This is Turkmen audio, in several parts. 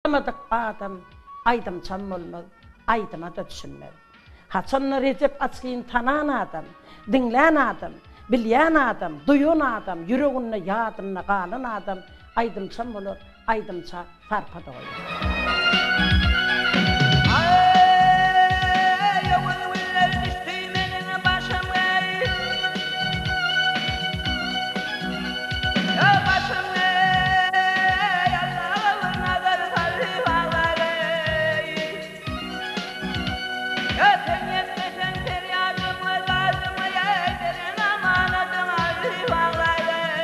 Tanamadyk adam aýdymçam bolmaz, aýdyma-da düşünmez. Haçanda Rejep Açgyny tanan adam, diňlän adam, bilýän adam, duýan adam, ýüreginde, ýadynda galan adam aýdymçam bolar, aýdymça sarpa-da goýar. Aý, ýowuz günler düşdi meniň başym eý. Ýa başym eý, Allaga bir nazar saldy baglar eý. Ýa sen ýetmeseň perýadyma, dadyma eý, beren amanadyň aldy baglar eý.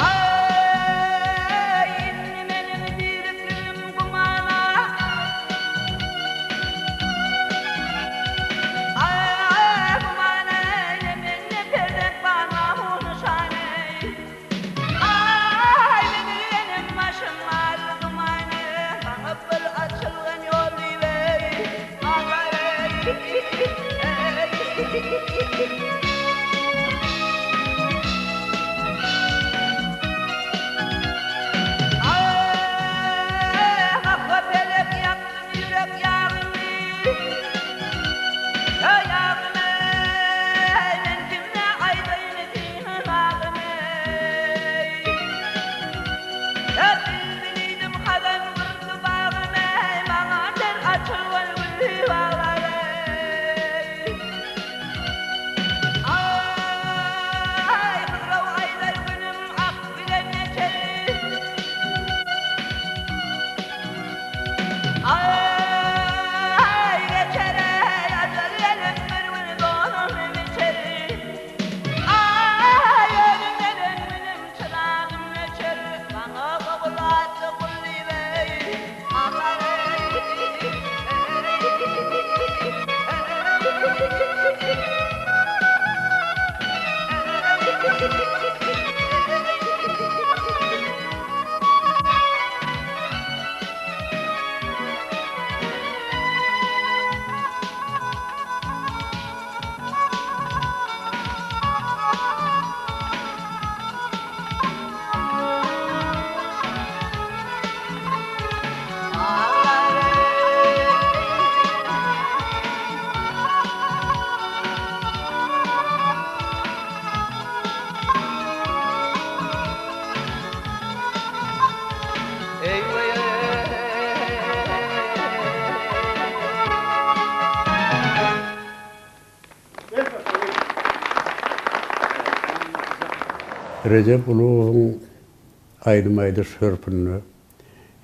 Aý, indi meniň dirikligim gümana. Aý, gümana eýle mende perzent barma nyşan eý. Aý, meniň enem başym aldy dumany, maňa bir açylgan ýol diýip eý, aglar eý, eý. Aý, haka pelek ýakdym ýürek ýagymy, ýagymy, men kime aýdaýyn syny agymy. Ýa bilbilidim hazan gurdy bagymy, maňa ter açylgan gülli baglar eý. Aý, Hyzraw aýlar günüm ak bilen geçer. Aý, geçer eý, ajal gelip bir gün donumy biçer. Aý, ölüm gelen günüm çyragym öçer. Maňa ogul atly gul diýip eý, aglar eý, Rejep Ulugowyň aýdym aýdyş hörpünde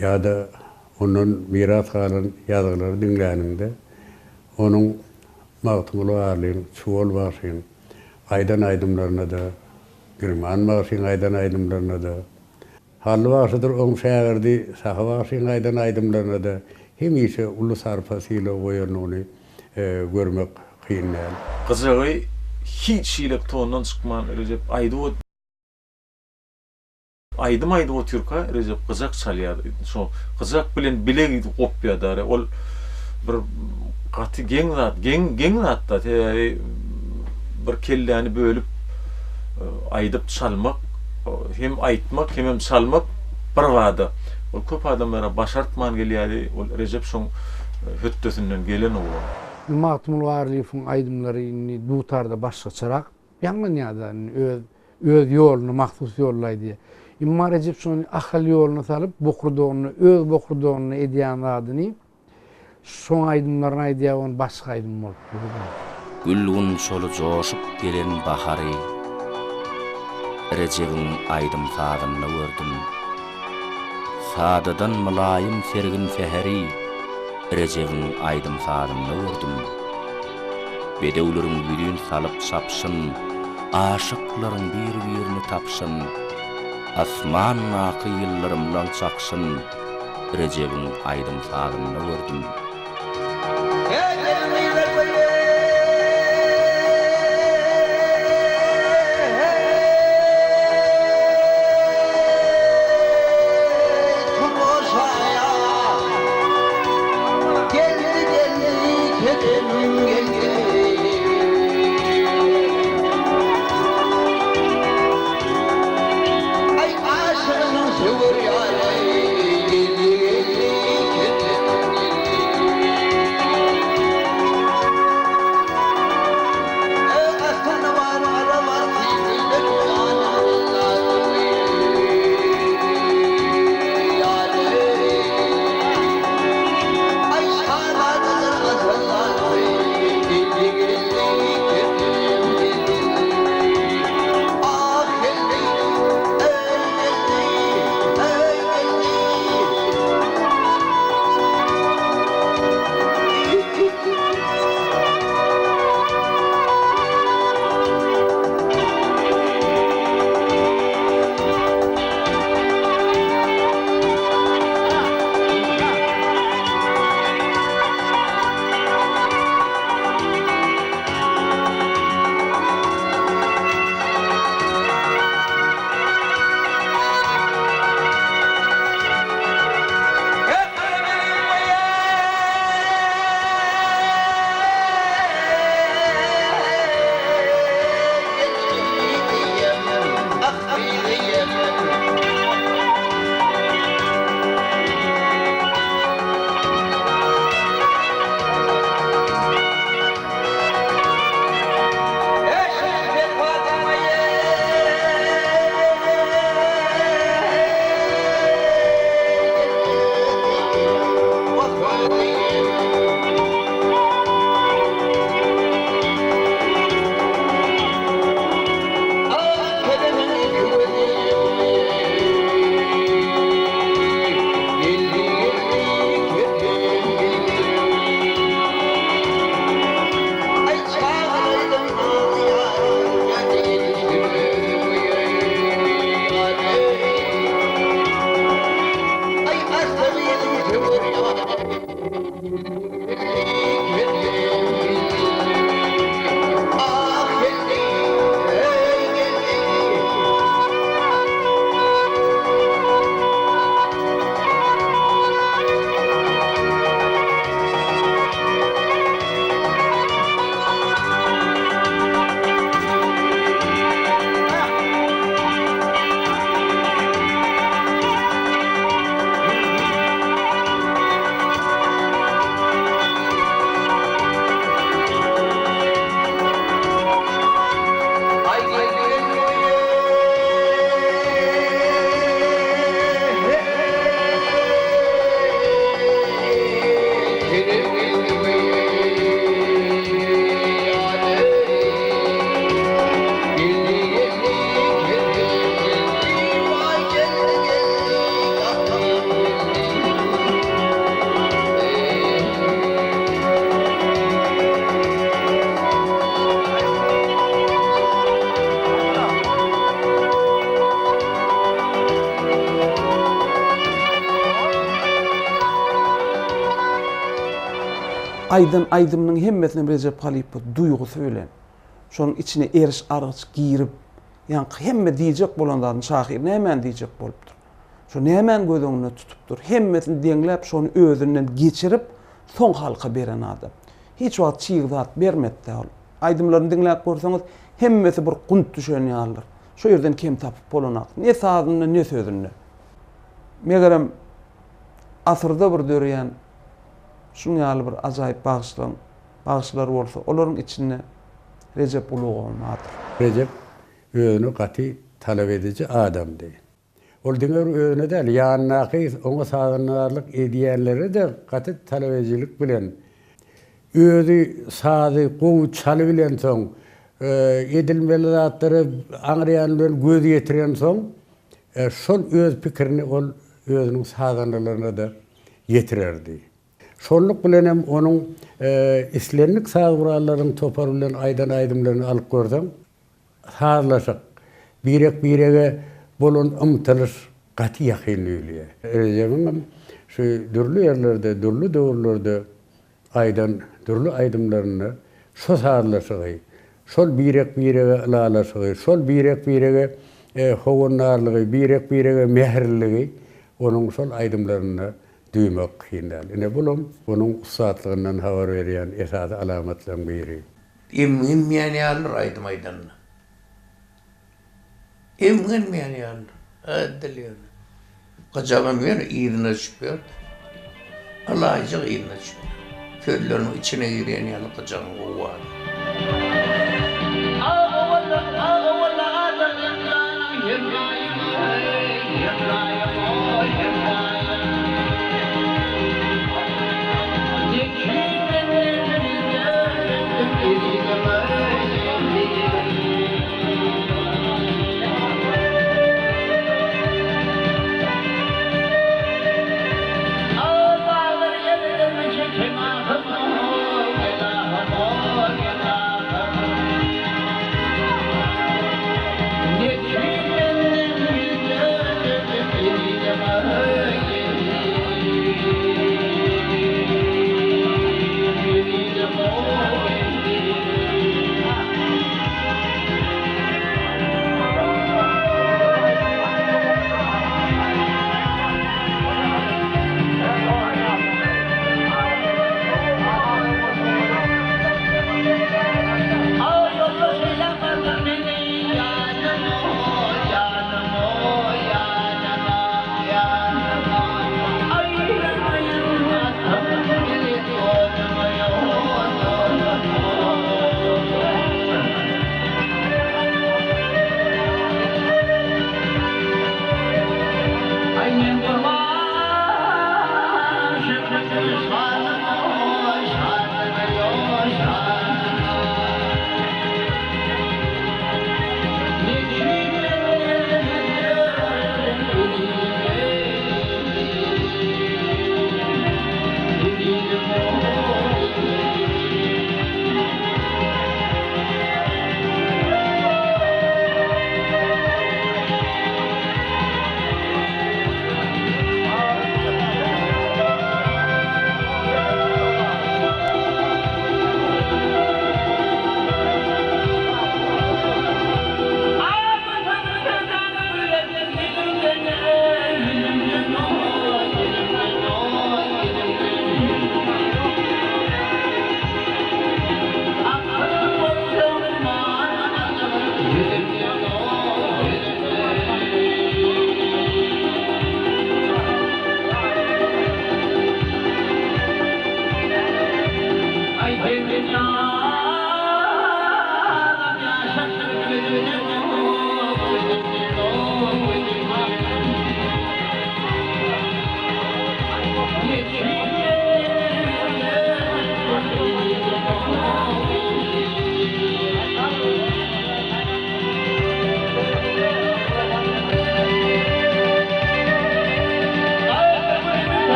ýa-da ondan miras galan ýazgylary diňläniňde, onuň Magtymguly Garlyň, Çuwal bagşyň aýdan aýdymlaryna-da, Girman bagşyň aýdan aýdymlaryna-da, Hally bagşydyr oň şägirdi Sahy bagşyň aýdan aýdymlaryna-da hemişe uly sarpa sylag goýandygyny görmek kyn däl. Gyjagy hiç hili tondan çykman Rejep aýdyp aýdym aýdyp otyrka Rejep gyjak çalýar şo gyjak bilen bile gopýar dara ol bir gaty geň zat geň geň zatda sebäbi bir kelläni bölüp aýdyp çalmak hem aýtmak hemem çalmak bir bada ol köp adamlara başartman gelýärdi ol Rejep şoň hötdesinden gelen oglan. Magtymguly Garlyýewiň aýdymlary indi dutarda başgaçarak ýaňlanýar-da indi öz öz ýoluna mahsus ýolda aýdýar. Emma Rejep şony Ahal ýoluna salyp bokurdagynda öz bokurdagynda edýän zadyny Şoň aýdymlaryny aýdýar ony başga aýdym bolup dur. Gül-gunçaly joşup gelen bahary Rejebiň aýdym-sazynda gördüm. Sadadan mylaýym sergin säheri Rejebiň aýdym-sazynda gördüm. Bedewleriň ýüzin salyp çapşyn, Aşyklaryň bir-birini tapşyn, Asmandaky ýyldyrymlaň çakşyn Rejebiň aýdym-sazynda gördüm. Eý gelin-gyzlar goý-eý! Tomaşaýa geldi geldi gelin geldi. Aý aşygynyň söwer ýary. Aýdan aýdymynyň hemmesinem Rejep halypa duýgusy bilen, şonuň içine eriş-argyç girip, ýaňky hemme diýjek bolan zadyny şahyr nämäni diýjek bolupdyr? Şo nämäni göz öňünde tutupdyr? Hemmesini deňläp, şony özünden geçirip, soň halka beren adam. Hiç wagt çig zat bermedi-dä ol. Aýdymlaryny diňläp görseňiz, hemmesi bir gunt düşen ýalydyr. Şo ýerden kem tapyp bolanak. Ne sazynda, ne sözünde. Megerem, asyrda bir döreýän şuň ýaly bir ajaýyp bagşylaryň, bagşylar bolsa, olaryň içinde Rejep Ulugowam bardyr. Rejep özüne gaty talap ediji adamdy. Ol diňe bir özüne däl, ýanyndaky oňa sazandarlyk edýänlere-de gaty talabedijilik bilen, özi sazy gowy çalybilensoň, edilmeli zatlara aňryýany bilen göz ýetirensoň, şol öz pikirini ol özüniň sazandalaryna-da ýetirerdi. Şonluk bilenem onuň islendik saz gurallarynyň topary bilen aýdan aýdymlaryny alyp görseň, Sazlaşyk, birek-birege bolan ymtylyş gaty ýakyn duýulýar. Rejebiňem şu dürli ýerlerde, dürli döwürlerde aýdan dürli aýdymlarynda şo sazlaşygy, şol birek-birege ylalaşygy, şol birek-birege howandarlygy, birek-birege mähirliligi onuň şol aýdymlarynda duýmak kyn däl. Ine, bulam onuň ussatlygyndan habar berýän esasy alamatlaryň biri. Emgenmeýän ýalydyr aýdym aýdanda. Emgenmeýän ýalydyr. Edil ýöne. Gyjagam ýöne yzyna düşüp ýördi. Ylaýjyk yzyna düşüp ýör. Sözleriniň içine girýän ýaly gyjagyň owazy.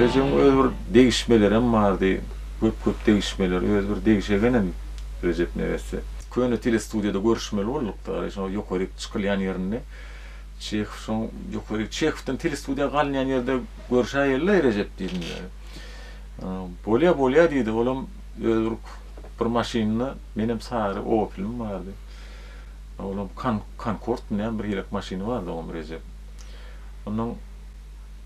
Rejebiň öz bir degişmelerem bardy. Köp-köp degişmeler, özi bir degişegenem Rejep neresse. Köne telestudiýada görüşmeli bolduk-da, şo ýokaryk çykylýan ýerinde. Çehow şoň ýokaryk Çehowdan telestudiýa galynýan ýerde görşäýeli-le Rejep diýdim. Bolýa, bolýa diýdi. Olam özi bir bir maşynda, menem sary Opelim bardy. Olam Konkordmy näme bir hili maşyny bardy oňam Rejep. Onnoň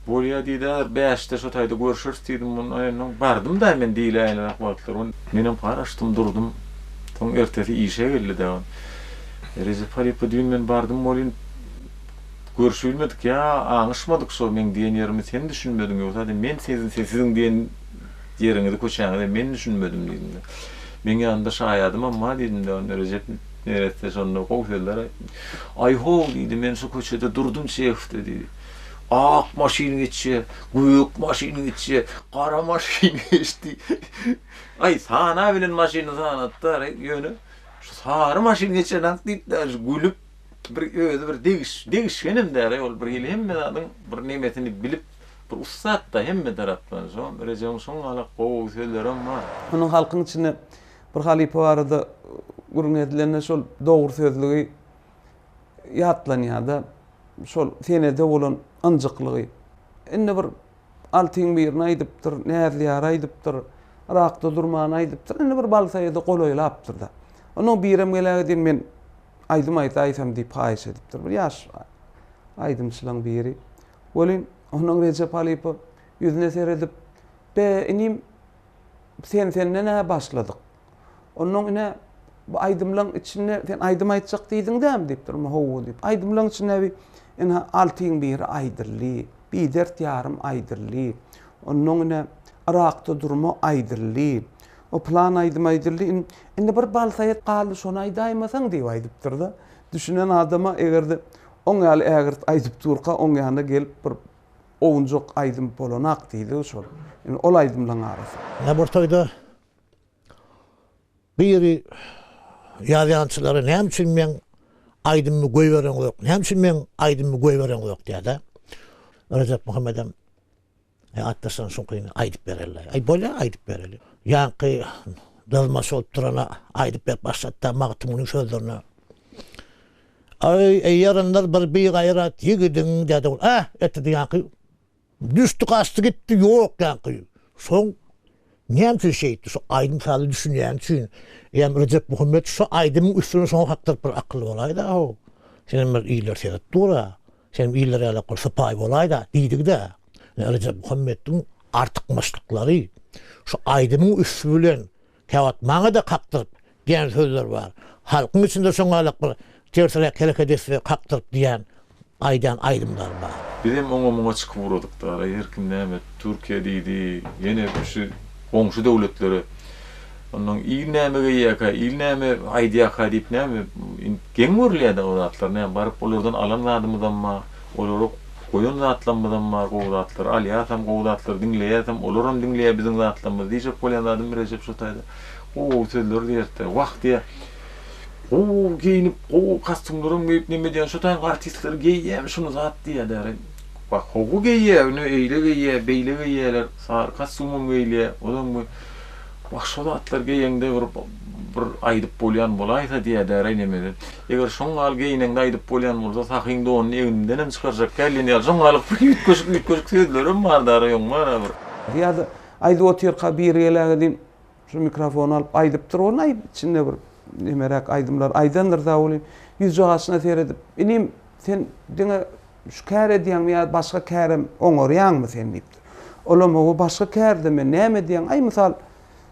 Bolýa diýdi, häzir bäşde şo taýda görşeris diýdim. Onnoň bardym-da men diýläýenräk wagtlar. Menem garaşdym durdum. Soň ertesi işe geldi-de. Rejep halypa düýn men bardym welin görşübilmedik ýa aňyşmadyk şo meň diýen ýerimi sen düşünmediň ýogsa-da men siziň diýen ýeriňizi köçäňize men düşünmedim diýdim-de. Meň ýanymda şaýadymam bar diýdim-de onda Rejep neresse şonda gowy sözler aýtdy. Aý-how diýdi men şo köçede durdum Çehowda diýdi. Ak maşyn geçýär, gök maşyn geçýär, gara maşyn geçdi. Aý sanabilen maşyny sanatdy ýöne şu sary maşyn geçenak diýip daže gülüp bir özi bir degiş degişgenem däl ol bir hili hemme zadyň bir nemesini bilip bir ussat-da hemme tarapdan şo Rejebiň şoň ýalak gowy sözlerem bar. Onuň halkyň içinde bir halypa barada gürrüň edilende şol dogry sözlügi ýatlanýar-da, şol senede bolan ynjyklygy. Indi bir Altyň birini aýdypdyr, Näzli ýary aýdypdyr, Yrakda durmany aýdypdyr, indi bir Balsaýada golaýlapdyr-da. Onuň birem gelägedin men aýdym aýdaýsam diýip haýyş edipdir. Bir ýaş aýdymçylaň biri. Welin, onuň Rejep halypa ýüzüne seredip, Be, inim, sen senden-ä başladyk. Onnoň ine, bu aýdymlaň içinde sen aýdym aýtjak diýdiň dämi diýipdir. Men hawa diýip. Aýdymlaň içinde bi ine altyň biri aýdyldy. Bidert ýarym aýdyldy. Onnoň ine Yrakda durma aýdyldy. O pylan aýdym aýdyldy. Indi bir Balsaýat galdy, şony aýdaýmasaň diýip aýdypdyr-da. Düşünen adama eger-de oň ýaly ägirt aýdyp durka oň ýanyna gelip bir owunjak aýdym bolanak diýdigi şol. Indi ol aýdymlaň arasy. Ine bir toýda Biri ýazýançylara näme üçin meň aýdymymy goýbereňzok, näme üçin meň aýdymymy goýbereňzok diýýär-de. Rejep Muhammedem Aý atdaşlaryň şuňkyny aýdyp bereli. Aý bolýar aýdyp bereli. Ýaňky dyzmaç bolup durana aýdyp berip başlady-da Magtymgulyň sözlerine. Aý, eý ýarynlar bir bigaýrat ýigidiň diýdi. Äh, etdi ýaňky Düşdi gaçdy gitdi ýok ýaňky. Soň näme üçin şeýtdi şu aýdym saza düşünýäni üçin ýa Rejep Muhammet şu aýdymyň üstüne şoňa kakdyryp bir akylly bolaýda how. Senem bir iller seret dura. Senem iller ýalak bir sypaýy bolaýda diýdigde Rejep Muhammetdiň artykmaçlyklary şu aýdymyň üsti bilen Käwagt maňa-da kakdyryp diýen sözler bar. Halkyň içinde şoňňalak bir tersräk hereket etse kakdyryp diýen, aýdýan aýdymlar bar. Bizem oňa-muňa çykyp ugradyk-da, her kim näme, Türkiýe diýdi, ýene şu goňşy döwletlere. Onnoň il näme geýýärkä, il näme aýdýarka diýip näme, geň görülýär-dä o zatlar. Näme, baryp olardan alan zadymyzam bar, olara Goýan zatlarymyzam bar gowy zatlary alýasam gowy zatlary diňleýäsem olaram diňleýär biziň zatlarymyzy diýjek bolýan zadym Rejep şo taýda gowy gowy sözler diýerdi wah diýýär gowy geýnip gowy kostýumlaram geýip neme edýän şo taýyň artistleri geýýämi şuny zat diýýär däri wah gowy geýýär ine eýle geýýär beýle geýýärler sary kostýumam geýilýär ozam Wah şo zatlar geýeňde bir bir aýdyp bolýan bolaýsa diýädäreý nemede. Eger şoň ýaly geýneňde aýdyp bolýan bolsa sahyň donuny egnimdenem çykarjak däl diýen ýaly şoň ýaly bir üýtgeşik üýtgeşik sözlerem bar dara ýoň bar-a bir. Ýa-da aýdyp otyrka biri geläge diýip şu mikrofony alyp aýdypdyr ol aý içinde bir nemeräk aýdymlar aýdandyr da welin ýüzjagaşyna seredip inim sen diňe Şu kär edýäňmi ýa başga kärem oňarýaňmy sen diýipdir. Olam hawa başga kärde men näme edýäň? Aý mysal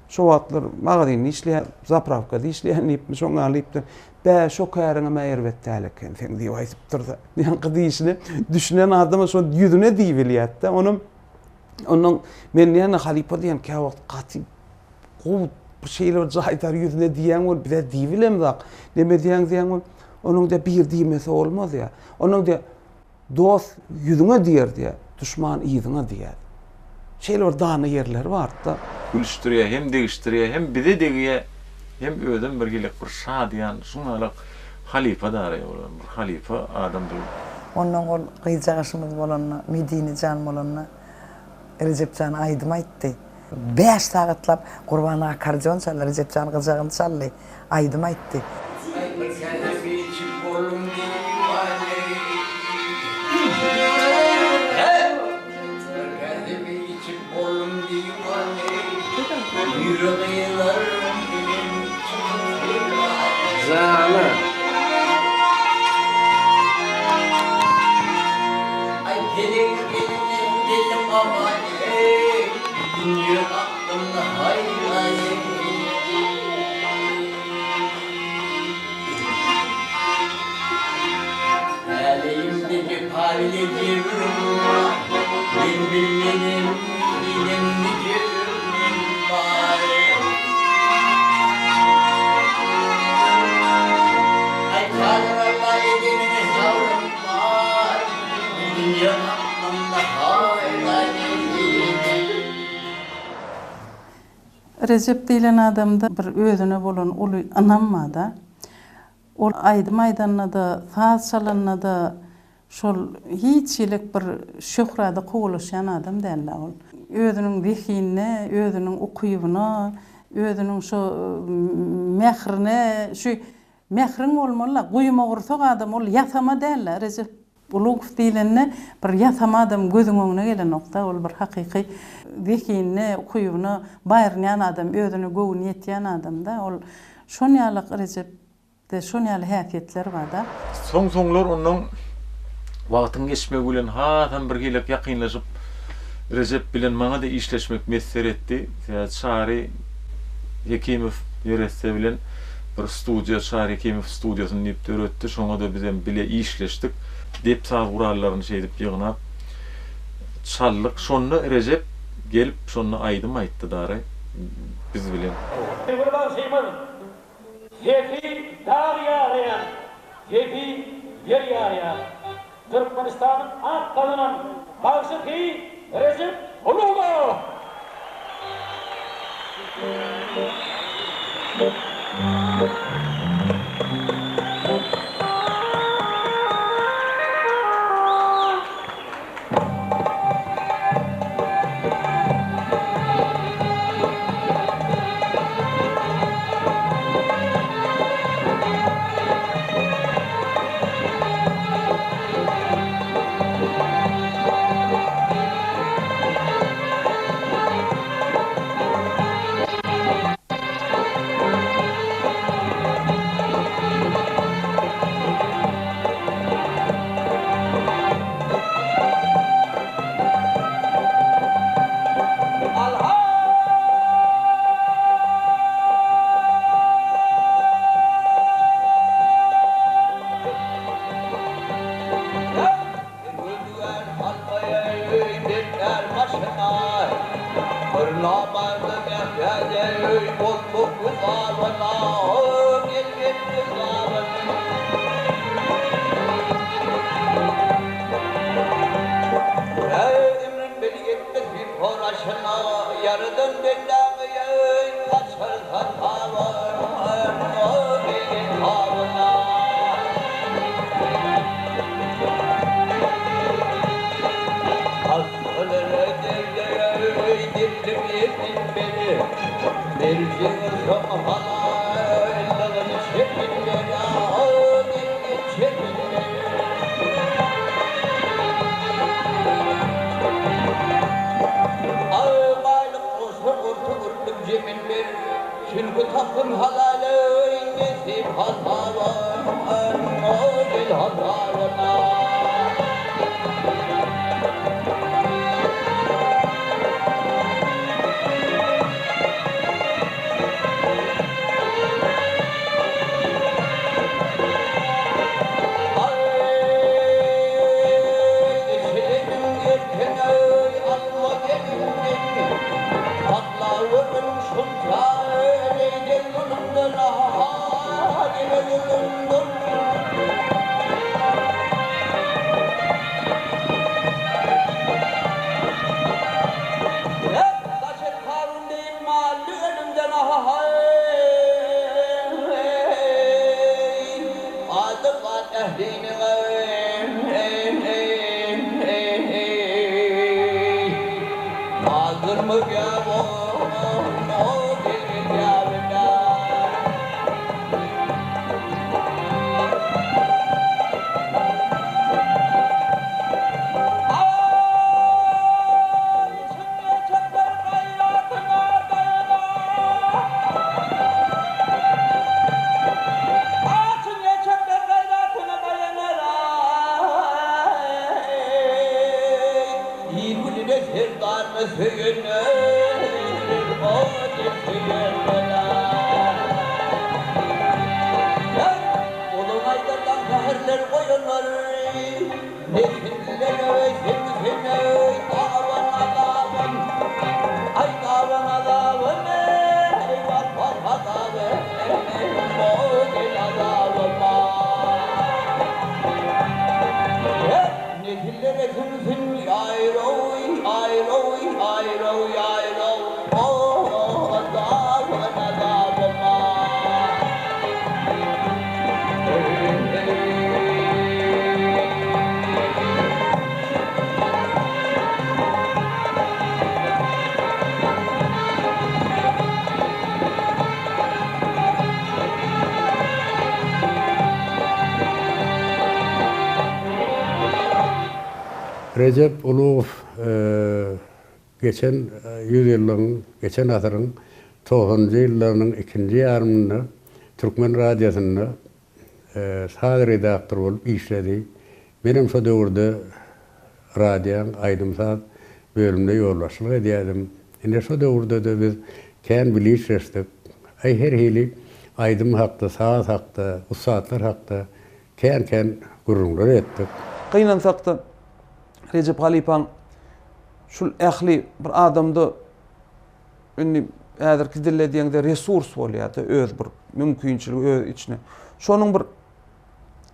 şo wagtlar magazinde işleýän, zaprawkada işleýän diýipmi şoň ýaly diýipdir. Bä şo käriňem-ä erbet däl eken seň diýip aýdypdyr-da. Ýaňky diýişine düşünen adama şo ýüzüne diýibilýärdi-de. Onam ondan men diýen halypa diýen käwagt gaty gowy bir şeýle bir jaýdar ýüzüne diýýäň bol, biz-ä diýibilemzok. Neme diýýäň diýýäň bol. Onuň diýýär, bir diýmese bolmaz diýýär. Onuň diýýär, dost ýüzüňe diýer diýýär, duşman yzyňa diýýär. Şeýle bir dana ýerleri bardy-da. Gülüşdirýär, hem degişdirýär, hem bize degýär, hem özem bir hili bir şadyýan, şuňalak halypa daraý ol, bir halypa adam bul. Onnoň ol gyzjagaşymyz bolanda, Medine jan bolanda Rejep jan aýdym aýtdy. Bäş sagatlap Gurban aga akkordeon çaldy, Rejep jan gyjagyny çaldy, aýdym aýtdy. Bir käse içip boldum diwana. Bir käse içip boldum diwana. Ýüri gyzlarym bilen çykyp seýrana. Aý pelegiň elinden geldim aman. Eý, dünýe aklymda haýran Täleýimde jepa bile jebrim bar, Men bilmedim neneň nije ömrüm bar. Aý kadyr Alla edenine sabrym bar, Dünýe aklymda haýran Rejep diýlen adamda bir özüne bolan uly ynam bar-da. Ol aýdym aýdanda-da, saz çalanda-da şol hiç hili bir şöhrada kowalaşýan adam däl-dä ol. Özüniň zehinine, özüniň ukybyna, özüniň şo mährine, şu mähriň bolmaly-da, guýmagursak adam ol ýasama däl-dä Rejep. Ulugow diýlende bir ýasama adam gözüň öňüne gelenokda, ol bir hakyky zehinine, ukybyna baýrynýan adam, özüne göwni ýetýän adamda. Ol şon ýaly Rejepde şon ýaly häsiýetler barda. Soň-soňlar onnoň wagtyň geçmegi bilen hasam birhilek ýakynlaşyp Rejep bilen maňa-da işleşmek miýesser etdi. Sebäbi Çary Hekimow neresse bilen bir studiýa, Çary Hekimow studiýasyny diýip döretdi. Şoňa-da bizem bile işleşdik. Dep saz gurallaryny şeýdip ýygnap çaldyk. Şonda Rejep gelip şonda aýdym aýtdy dary biz bilen. Bir bagşymyz Sesi dag ýarýan, sesi ýer ýarýan Türkmenistanyň at gazanan bagşysy Rejep Gulugow! Rejep Ulugow geçen ýüzýyllygyň, geçen asyryň togsanynjy ýyllarynyň ikinji ýarymynda türkmen radiosynda saz redaktory bolup işledi. Menem şo döwürde radioň aýdym-saz bölümine ýolbaşçylyk edýärdim. Ine şo döwürde-de biz kän bile işleşdik. Aý her hili aýdym hakda, saz hakda, ussatlar hakda kän-kän gürrüňler etdik. Gynansakda Rejep halypaň şul ähli bir adamda indi häzirki dilde diýeňde resurs bolýar-da öz bir mümkinçiligi öz içine. Şonuň bir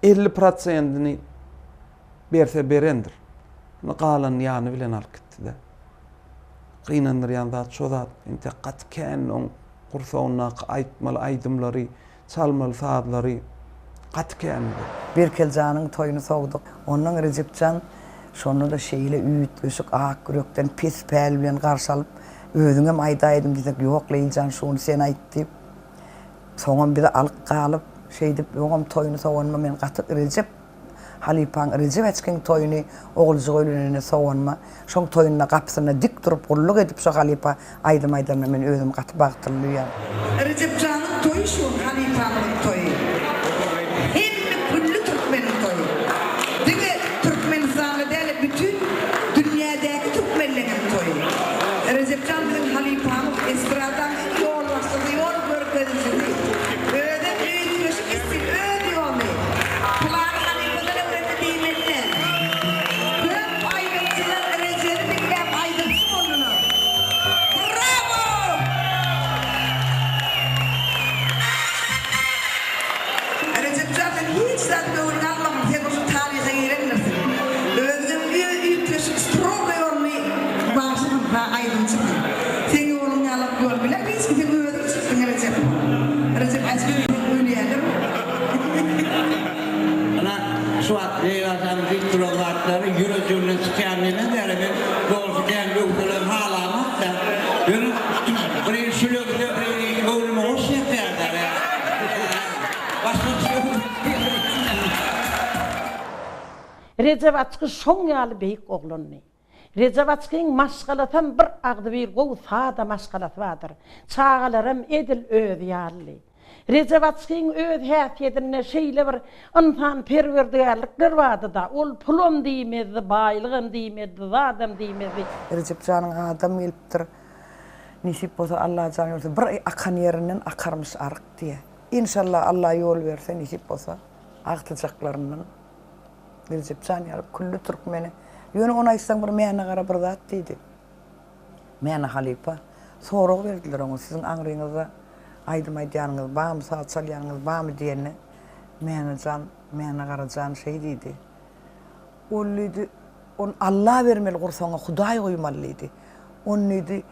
50 prosentini berse berendir. Indi galanyny ýany bilen alyp gitdi-de. Gynandyrýan zat şo zat. Entek gaty kän oň gursagyndaky aýtmaly aýdymlary, çalmaly sazlary gaty kändi. Berkeljanyň toýuny sowduk. Ondan Rejepjan şonda-da şeýle üýtgeşik ak ýürekden pes päl bilen garşy alyp, özüňem aýdaýdym diýsek, ýok Leýlijan şuny sen aýt diýip, soňam bizi alyp galyp, şeýdip oňam toýuny sowanyma men gaty Rejep Halypaň Rejep äçkiň toýuny oguljyk öýlenende sowanyma, şoň toýunda gapysynda dik durup gulluk edip şo halypa aýdym aýdanyma men özümi gaty bagtly duýýan. Rejepjanyň toýy şu gün halypamyzyň toýy. Hemme külli türkmeniň toýy. Diňe Türkmenistanda däl bütin dünýädäki türkmenleňem toýy. Rejepjan biziň halypamyz estradaň iň ýolbaşçysy ýol görkezijisi. Özem üýtgeşik stil öz ýoly. Pylany halypadan öwrendi diýmeli däl. Köp aýdymçylar Rejebi diňläp aýdymçy boldular. Bravo! Rejepjan sen hiç zat göwnüňe almagyn sen uje taryha girendirsiň. Özüňem üýtgeşik strogo ýolly bagşysyň ha aýdymçysyň. Seň ýoluň ýalak ýol bilen hiç kim seň özüň çykdyň Rejep. Rejep äçgin sen ölýäler. Ynha, şu wagt Leýla janyň diýip duran zatlary ýürejiginden çykýan neme däl, men dogrusy kän öwseler halamok-da, ýöne bir hili şul öwse, bir hili göwnüme hoş ýakýar-da, başga bir şey Rejep Açgy şoň ýaly beýik oglandy. Rejep Açgyň maşgalasam bir agzybir gowy sada maşgalasy bardyr. Çagalaram edil özi ýalydy. Rejep Açgyň öz häsiýedinde şeýle bir ynsanperwerdigärlikler bardy-da, ol pulam diýmezdi, baýlygam diýmezdi, zadam diýmezdi. Rejep janyň adam gelipdir. Nesip bolsa Allajan ýolsa bir akan ýerinden akarmyş aryk diýýä. Enşalla Alla ýol berse nesip bolsa agtyjaklaryndan Rejep jan ýaly külli türkmeni. Ýöne ony aýtsaň bir Mäne gara bir zat diýdi. Mäne halypa sorag berdiler oňa, siziň aňryňyzda aýdym aýdýanyňyz barmy, saz çalýanyňyz barmy diýende, Mäne jan, Mäne gara jan şeý diýdi. Ol diýdi, ony Alla bermeli gursagyňa Hudaý guýmaly diýdi. Ony diýdi,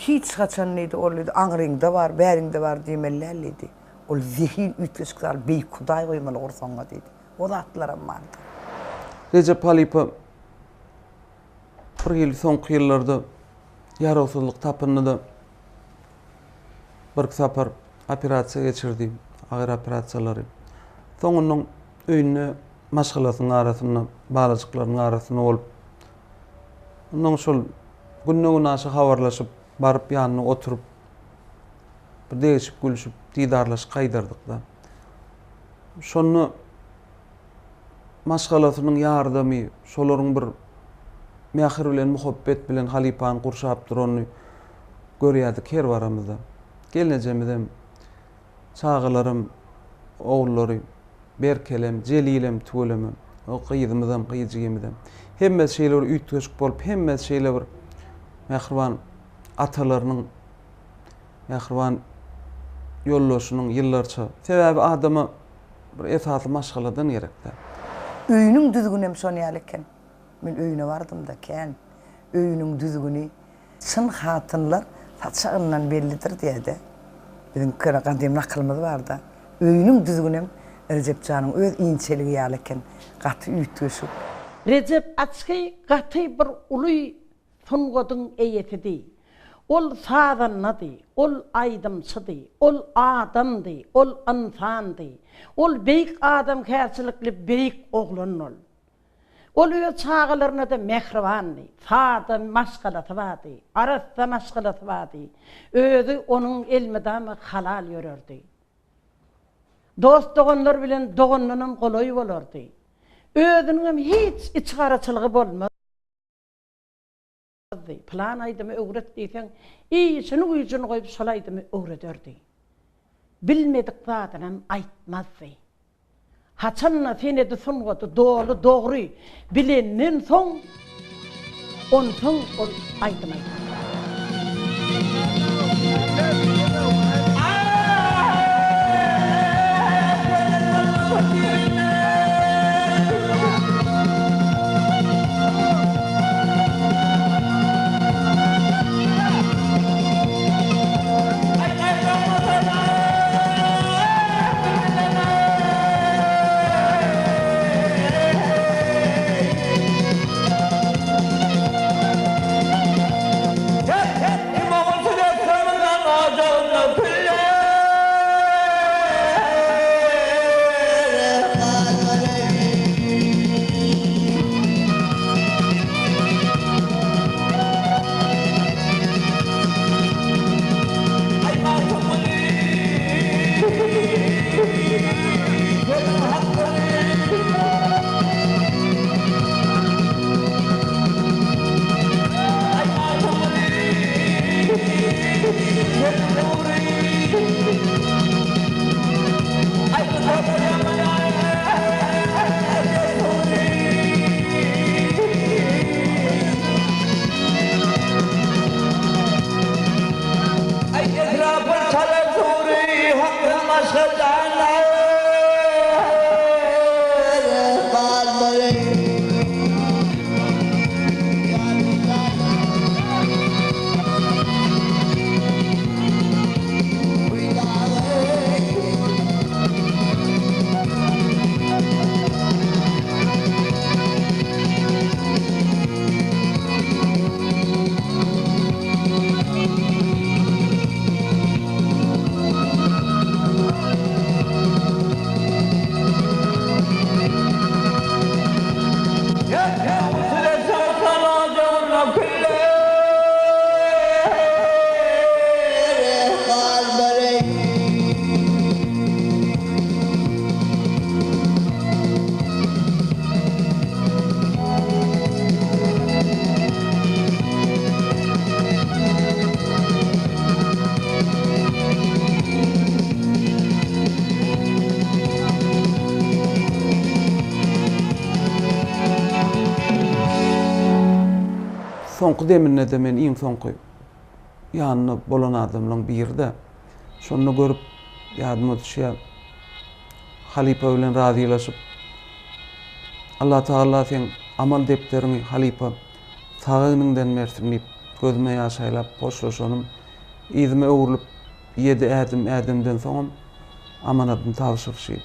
hiç haçan diýdi, ol diýdi, aňryňda bar, bäriňde bar diýmeli däl diýdi. Ol zehin üýtgeşik zat, beýik Hudaý guýmaly gursagyňa diýdi. O zatlaram bardy. Rejep halypa bir hili soňky ýyllarda ýarawsyzlyk tapyndy-da, birki sapar operasiýa geçirdi, agyr operasiýalary. Soňundan öýünde maşgalasynyň arasynda, balajyklarynyň arasynda bolup, ondan şol günde-günaşa habarlaşyp, baryp ýanynda oturyp, bir degişip-gülşüp, didarlaşyp gaýdardyk-da. Şonda maşgalasynyň ýardamy, şolaryň bir mähir bilen, muhabbet bilen halypany gurşap duranyny görýärdik her baramyzda. Gelnejemizem, çagalaram, ogullary Berkelem, Jelilem tüweleme, o gyzymyzam, gyz jigimizem. Hemmesi şeýle bir üýtgeşik bolup, hemmesi şeýle bir mähriban atalarynyň, mähriban ýoldaşynyň ýyllarça, sebäbi adama bir esasy maşgaladan gerek-dä. Öýüniň düzgünem şon ýaly eken. Men öýüne bardym-da, kän. Öýüniň düzgüni Çyn hatynlar saçagyndan bellidir diýýär-de. Biziň köne gadym nakylymyz bar-da. Öýüniň düzgünem Rejep janyň öz inçeligi ýaly eken. Gaty üýtgeşik. Rejep Açgy gaty bir uly sungatyň eýesidi. Ol sazandady, ol aýdymçydy, ol adamdy, ol ynsandy. Ol beýik adamkärçilikli beýik oglandy ol. Ol öz çagalaryna-da mähribandy. Sada maşgalasy bardy. Arassa maşgalasy bardy. Özi onuň elmydama halal ýörerdi. Dost-doganlar bilen dogandanam golaý bolardy. Özüniňem hiç içgaraçylygy bolmazdy. Pylan aýdymy öwret diýseň, işini-güýjüni goýup şol aýdymy öwrederdi. Bilmedik zadynam aýtmazdy. Haçan-da senedi sungaty doly dogry bilenden soň, onsoň ol aýdym aýdardy. Soňky deminde-de men iň soňky ýanynda bolan adamlaň biri-de. Şonda görüp ýadyma düşýär. Halypa bilen razylaşyp, Allatagala seň amal depderiňi halypa sag egniňden bersin diýip, gözüme ýaş aýlap hoşlaşanym, yzyma öwrülip ýedi ädim ädemden soňam amanadyny tabşyryşy.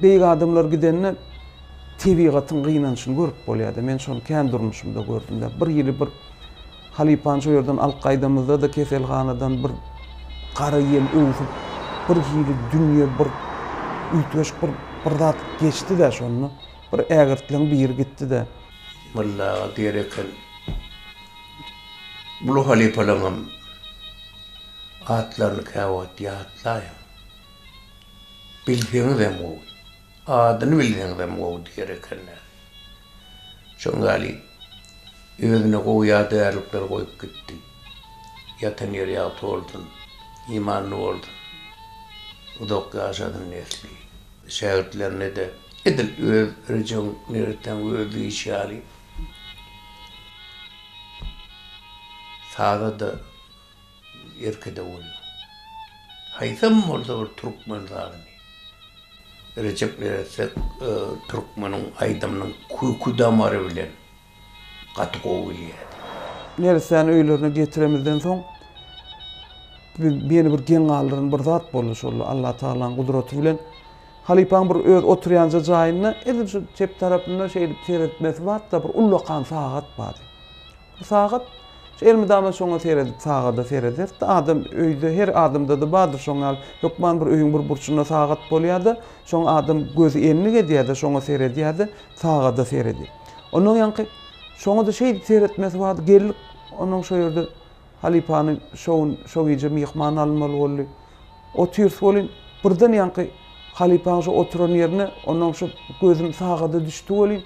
beýik adamlar gidende tebigatyň gynanşyny görüp bolýar-da. Men şony kän durmuşymda gördüm-de. Bir hili bir halypany şo ýerden alyp gaýdamyzda-da keselhanadan bir gara ýel öwsüp, bir hili dünýe bir üýtgeşik bir bir zat geçdi-de şonda. Bir ägirtleň biri gitdi-de. Molla aga diýer eken, Uly halypalaňam atlaryny käwagt ýatlaýyň. Bilseňizem gowy, adyny bilseňizem gowy diýer ekenler. Şoň ýaly özüne gowy ýadygärlikler goýup gitdi. Ýatan ýeri ýagty bolsun, imanly bolsun, uzak ýaşasyn nesli. Şägirtlerine-de edil öz Rejebiň neressäň öz diýişi ýaly saza-da erk-ede bolýar. Haýsam bolsa bir türkmen sazyny Rejep neresse türkmeniň aýdymynyň küki-damary bilen gaty gowy bilýärdi. Neressäni öýlerine getiremizden soň, meni bir geň galdyran bir zat boldy şol Allatagalaň gudraty bilen. Halypaň bir öz oturýanja jaýynda edil şu çep tarapynda şeýdip seretmesi bardy-da bir ullakan sagat bardy. Bu sagat şu elmydama şoňa seredip sagada serederdi. Adam öýde her adamda-da bardyr şoň ýaly hökman bir öýüň bir burçunda sagat bolýar-da, şoňa adam gözi endik edýär-de şoňa seredýär-de sagada seredýär. Ondan ýaňky şoňa-da şeýdip seretmesi bardy. Geldik, ondan şo ýerde halypany şo gün, şo gije myhman alynmaly boldy. Otyrys welin, birden ýaňky halypaň şo oturan ýerine, ondan şo gözüm sagada düşdi welin,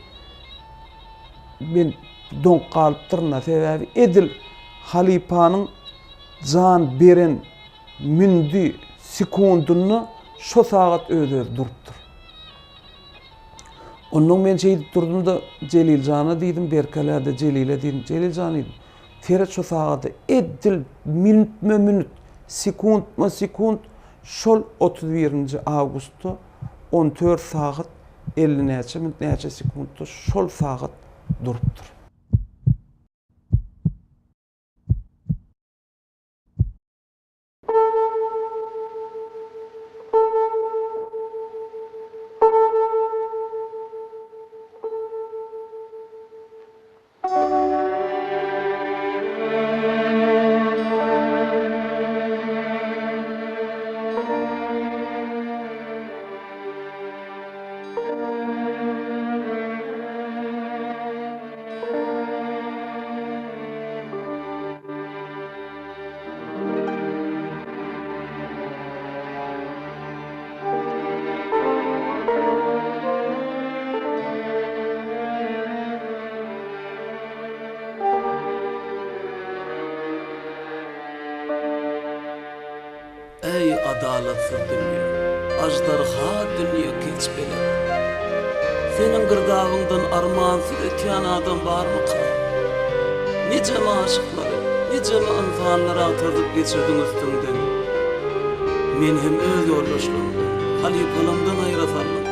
men doňup galypdyryn-da. Sebäbi edil halypanyň jan beren mündi, sekundynda şo sagat öz-özi durupdyr. Onnoň men şeýdip durdum-da, Jelil jana diýdim, Berkelä-de Jelile diýdim. Jelil jan diýdim, seret şu sagada, edil minutme-minut, sekuntma-sekunt şol 31-nji awgustda on dört sagat 50 näçe minut, näçe sekuntda şol sagat durupdyr. Eý adalatsyz dünýe, aždarha dünýe keç pelek. Seniň girdabyňdan armansyz ötýän adam barmyka? Nijeme aşyklary, nijeme ynsanlary agtardyp geçirdiň üstüňden. Men hem öz ýoldaşlarymdan, halypalamdan aýra saldyň.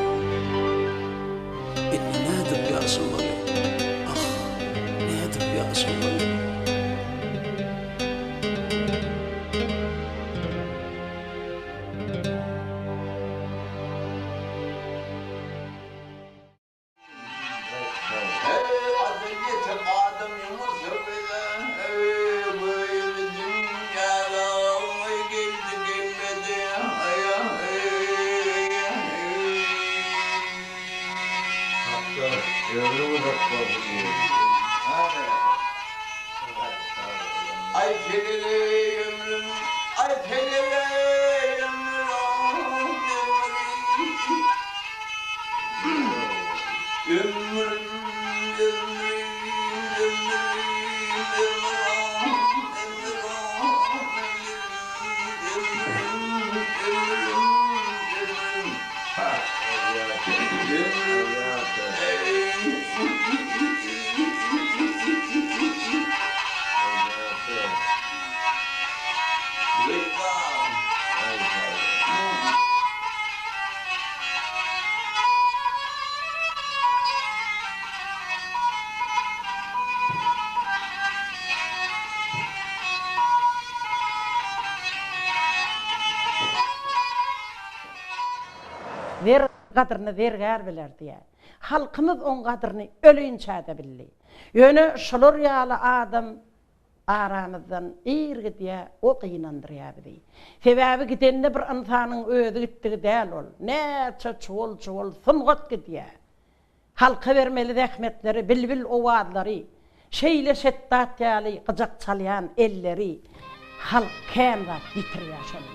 Indi nädip ýaşamaly? Ah, nädip ýaşamaly? Gadryny zergär biler diýýär. Halkymyz oň gadryny ölinçä-de bildi. Ýöne şular ýaly adam aramyzdan ir gidýär, o gynandyrýar bizi. Sebäbi gidende bir ynsanyň özi gitdigi däl ol. Näçe çuwal-çuwal sungat gidýär. Halka bermeli zähmetleri, bilbil owazlary, şeýle şetdat ýaly gyjak çalýan elleri halk kän zat ýitirýär şonda.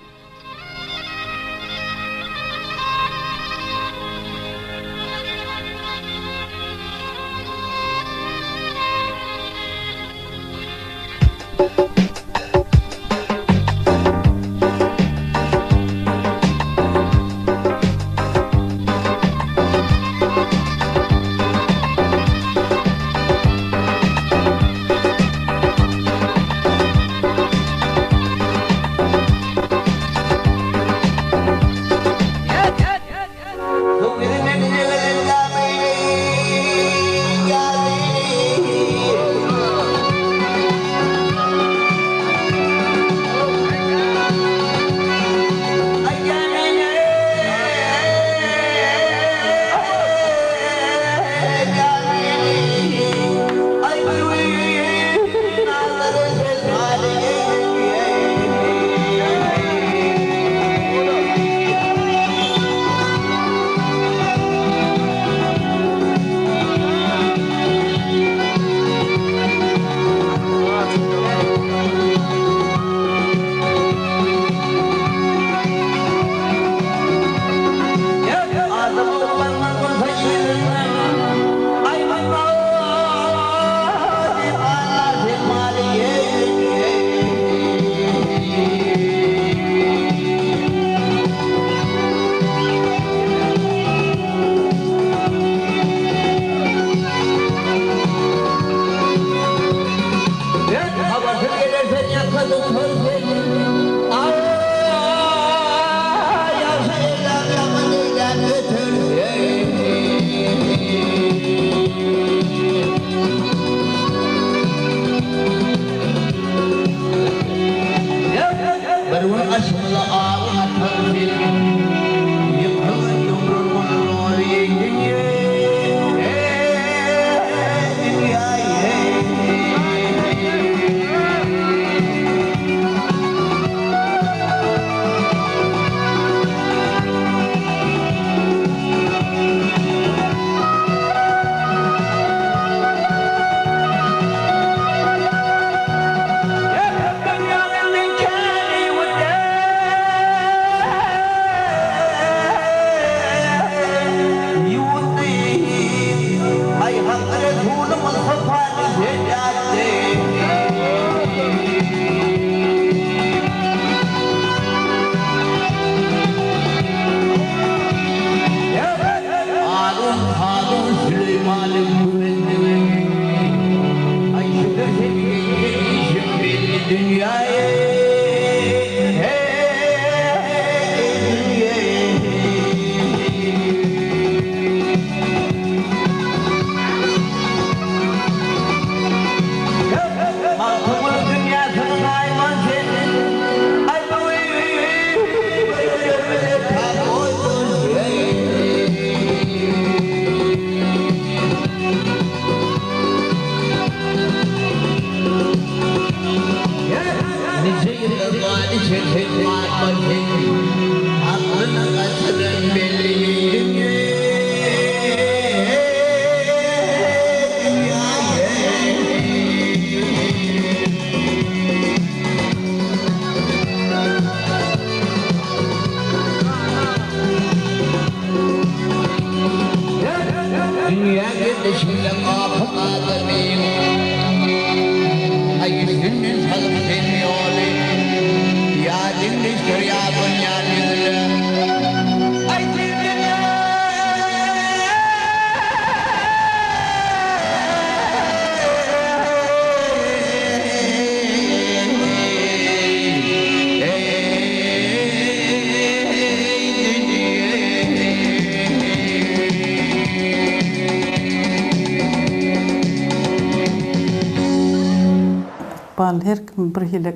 Ykbal her kime bir hili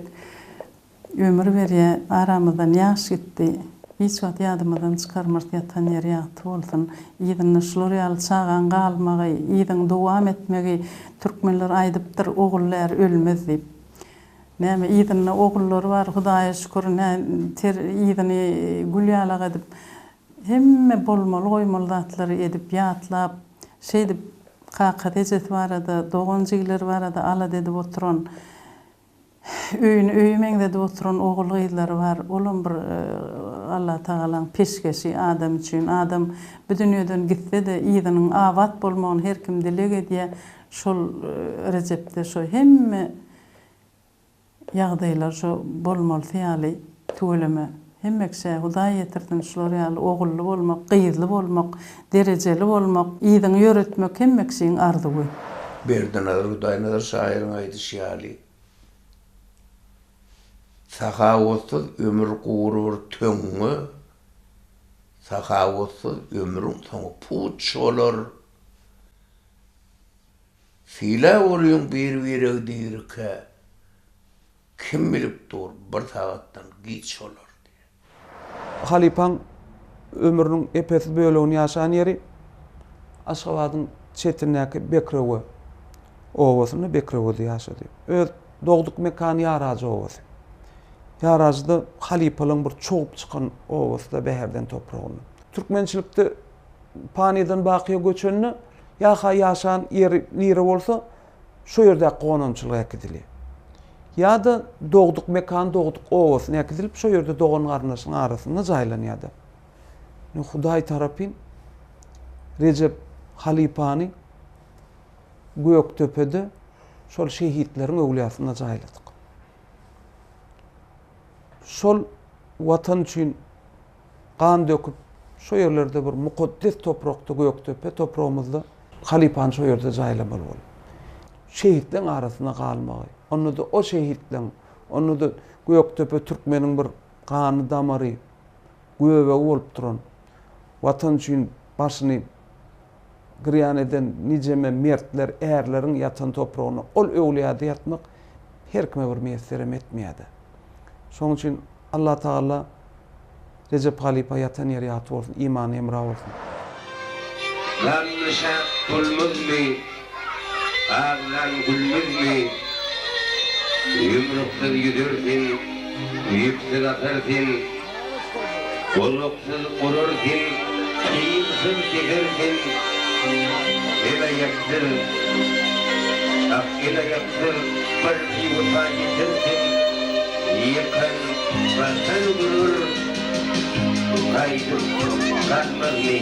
ömür berýär. Aramyzdan ýaş gitdi. Hiç wagt ýadymyzdan çykarmarys ýatan ýeri ýagty bolsun. Yzynda şular ýaly çagaň galmagy, yzyň dowam etmegi türkmenler aýdypdyr ogul är ölmez diýip. Näme yzynda ogullary bar Hudaýa şükür nä ter yzyny gül ýalak edip hemme bolmaly goýmaly zatlary edip ýatlap şeýdip kakasy ejesi barada dogan jigileri barada alada edip oturan Öýüni öýe meňzedip oturan ogul-gyzlary bar. Olam bir Allatagalaň peşgeşi adam üçin. Adam bu dünýeden gitse-de, yzynyň abat bolmagyny her kim dileg edýär. Şol Rejepde şo hemme ýagdaýlar şo bolmalysy ýaly tüweleme. Hemme kişä Hudaý ýetirsin şular ýaly ogully bolmak, gyzly bolmak, derejeli bolmak, yzyňy ýöretmek hemme kişiň arzuwy. Berdinazar Hudaýnazar şahyryň aýdyşy ýaly, Sahawatsyz ömür gury bir töňňe, Sahawatsyz ömrüň soňy puç bolar. Sylap olyň bir-biregi dirikä. Kim bilip dur, bir sagatdan giç bolar diýýär. Halypaň ömrüniň epesi bölegini ýaşan ýeri Aşgabadyň çetindäki Bekrewe obasynda, Bekrewede ýaşady. Öz dogduk mekany Ýarajy obasy. Ýarajyda halypalaryň bir çogup çykan obasy-da Bäherden topragynda. Türkmençilikde panydan bakyýa göçende ýa-ha ýaşan ýeri nire bolsa, şo ýerdäki gonamçylyga äkidilýär. Ýa-da dogduk mekan, dogduk obasyna äkidilip, şo ýerde dogan-garyndaşyň arasynda jaýlanýar-da. Indi Hudaý tarapyn Rejep halypany Gökdepede şol şehitleriň öwlüýasynda jaýladyk. Şol Watan üçin gan döküp, şo ýerlerde bir mukaddes toprakda, Gökdepe topragymyzda halypany şo ýerde jaýlamaly boldy. Şehitleň arasynda galmagy, onda-da o şehitleň, onda-da Gökdepe türkmeniň bir gany damary, göbegi bolup duran, Watan üçin başyny girýan eden nijeme mertler, ärleriň ýatan topragynda ol öwlüýada ýatmak her kime bir miýesserem etmeýär-de. Şonuň üçin Allatagala Rejep halypa ýatan ýeri ýagty bolsun, imany hemra bolsun. Gamly şat bolmazmy, aglan gülmezmi, Ýumruksyz ýüzer sen, ýüpsüz atar sen, Gozaksyz orar sen, Kynsyz keser sen, El-aýaksyz, ah, el-aýaksyz bir biwepa ýeter sen, Ýykan, basan görür, gaýdyp galmazmy?